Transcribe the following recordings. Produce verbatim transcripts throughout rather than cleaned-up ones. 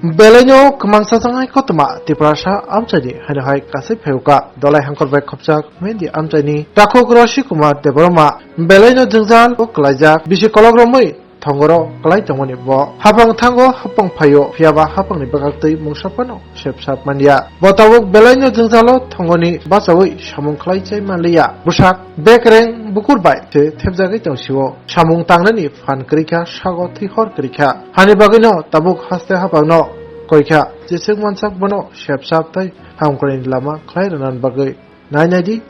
Belaino kwmang chajaknai koktwma Tiprasa amchaini haino hai kasai phaiwkha. Dolai hangkhor bai khopjak Mendi amchaini takhuk Roshi Kumar Debbarma belaino jwngjal o kwlaijak, bisi kolok romwi thongoro kwlai tongmani bo. Hapang thango hapang phaio, phiyaba hapangni bwkhaktwi mungsa phano sepsap manya. Bo tabuk belaino jwngjalo thongoni bachaui samung khlai chai manliya. Bwsak bekreng bukur bai se thepjagwi tongsio. Samung tangnani phan kwrwi kha, sago thwi hor kwrwi kha. Hani bagwino tabuk haste hapangno koi kha. Jeswk mansak bono sepsap tei hamkraini lama khlai rwna bagwi. Nai nai di,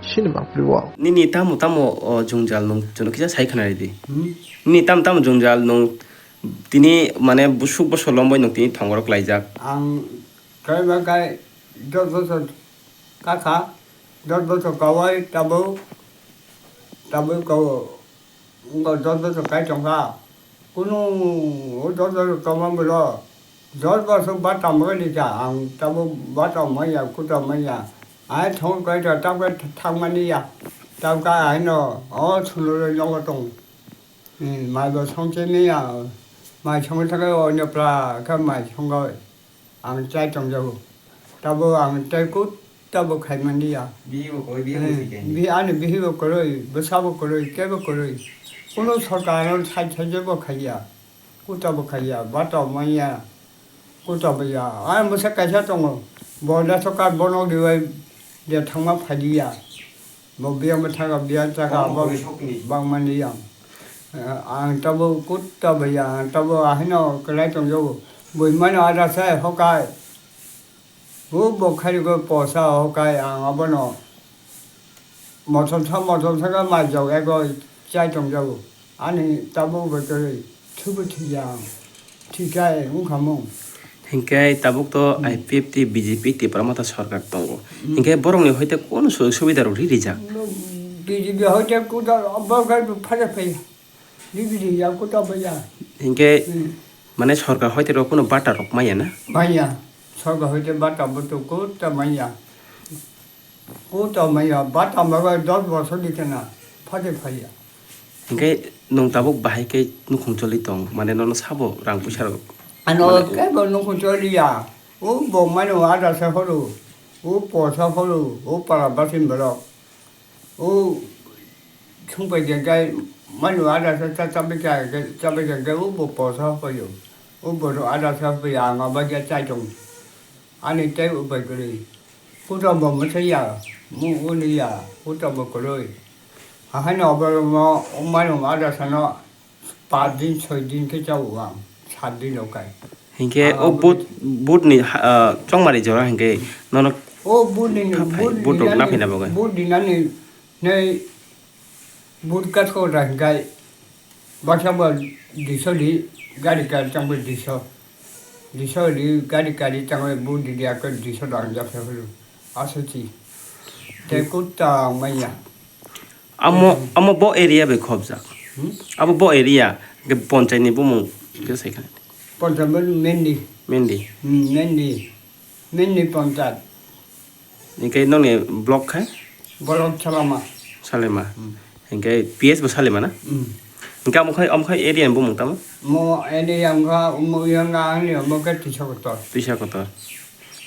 sini mangpili o. Nini tamo tamo o jwngjal nwng chwngno kisa sai khna ridi. Hmm? Nini tamo tamo jwngjal nwng tini mane busuk bosor lombai nwng tini thongorok laijak. Ang kaiba kai dos bosor kakha, dos bosor kawai tabuk, tabuk kawo. Wngkha dos bosor kai tongkha. Kunu o dos bosor tongma bwlo dos bosor ba tamo ni cha, ang tabuk ba tamo manya, kuta manya. Ai thong kai ta tabuk thangmani ya. Tabuk haino o sunlo nogo tong. Hmm, mai bo songcheni ya. Mai songwi thangkhe o nopla khe mai songwi. Ang chai tongjago. Tabo ang tei kut tabo khaimani ya. Bihibo kwrwi, bihibo Hmm, sikeni. Bi-, ani bihibo kwrwi, bwsabo kwrwi, teibo kwrwi. Kuno sorkar ano sai sai jebo khaiya. Kutabo khaiya, batao manya. Kutabo ya. Ang bwsa kaisa tongo. Bo da sorkar bono giwai de thangma phaidiya. Bo biyang bwthago, biyang chaka, Tamo bo koi sokni. Bangmani yang. Eh, ang tabo kutta baya, ang tabo ahino kwlai tongjago. Buimano ada sai hokai. Bo bo kharigo posa hokai, ang abono mothom sa, mothom sa ga mai jog ego chai tongjago. Ani tabo bo kwrwi. Thubu thwiya ang. Thikai wngkha mung. Hinkhe tabuk to Hmm. I P F T, B J P, Tipra Motha sorkar tongo. Hmm. Hinkhe borokni hoite kono sujog subida rok ri rijak. B J P hoite kuda borok phare phai. Ri ri ya kuda baya. Hinkhe Hmm. mane sorkar hoite rok kono bata rok maya na? Maya. Sorkar hoite bata butu kuda maya. Kuda maya, bata maga dos bosor di kena, phate phaiya. Hinkhe nwng tabuk bahai khe nukhung choli tong, mane nono sabo rang puisa rok? Ano mane kebo nukhung choli ya. O bo mano ada sa horo, o po sa horo, o para basin borok. O sungpai khe kai mano ada sa cha chabai khe, chabai khe o bo po sa payo. O bo ada sa payo, ang aba khe chai tong. Ani tei upai kwrwi. Kuda bo mwchai ya, mung uni ya, kuda bo kwrwi. Hahaino oborokno, o mano ada sano, paanch din, choi din khe chao ang, saat din rok kai. Hinkhe Ang o abo bud, khe budni ha, ah, chongmari jora hinkhe nono O budni, khaphai, bud budrok dinani, naphaina bagwi. Bud dinani, nei Bud kathok da hinkhe baksa bo duiso di gari kari tangbai duiso. Duiso di gari kari tangbai bud di di akhe duiso da hwnjak khe hwlw. Aswk si. Tei kutta manya. Amo, amo bo area bai khobjak. Hmm? Abo bo area, ke ponchai ni bumung ke sai kha. Ponchai bo Mendi. Mendi. Hmm, Mendi. Mendi ponchai. Hinkhe nokni block khe? Block Salama. Salima. Hmm. Hinkhe P S bo Salima na? Hmm. Hinkhe omo khai, omo khai area ni bumung tamo? Mo area wngkha, omo yang ani omo khe Tisa Kotor. Tisa Kotor.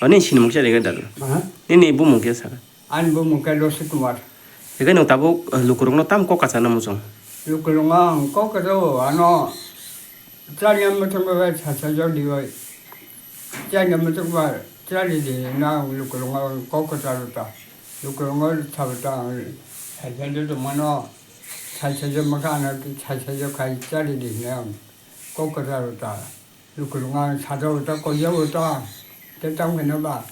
Ani sinimung kisa ringkha da? Aha. Nini bumung kisa sakha? Ani bumung khe Rosi Kumar. Hinkhe nwng tabuk, eh, lukurokno tamo kok kacha na muchung? Lukurokno ang kok kacha o, ano chariya muchung bai sacha jodi bai. Chariya muchung bai. Chari di na lukurungo kok kwcharo ta. Lukurungo sabo ta ang sai sai de mano. Sai sai de maka ano sai sai de khai chari di na ang kok kwcharo ta. Lukurungo ang sajo ta koyo ta. Te tam kena ba.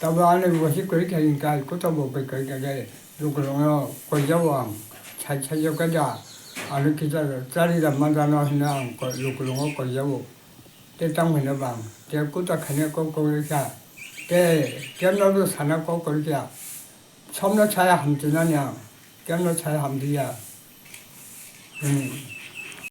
Tabo ano wasi kori khai kai ko tabo kai kai kai. Lukurungo koyo ang sai sai de kaja. Ano kita chari da manda no hina ang lukurungo koyo. Te tamo hino bang, te kuta khaina kok kok rikha, te kemno bo sana kok kok rikha, somno saya hamtwi nani ang, kemno saya hamtwi ya. Hmm.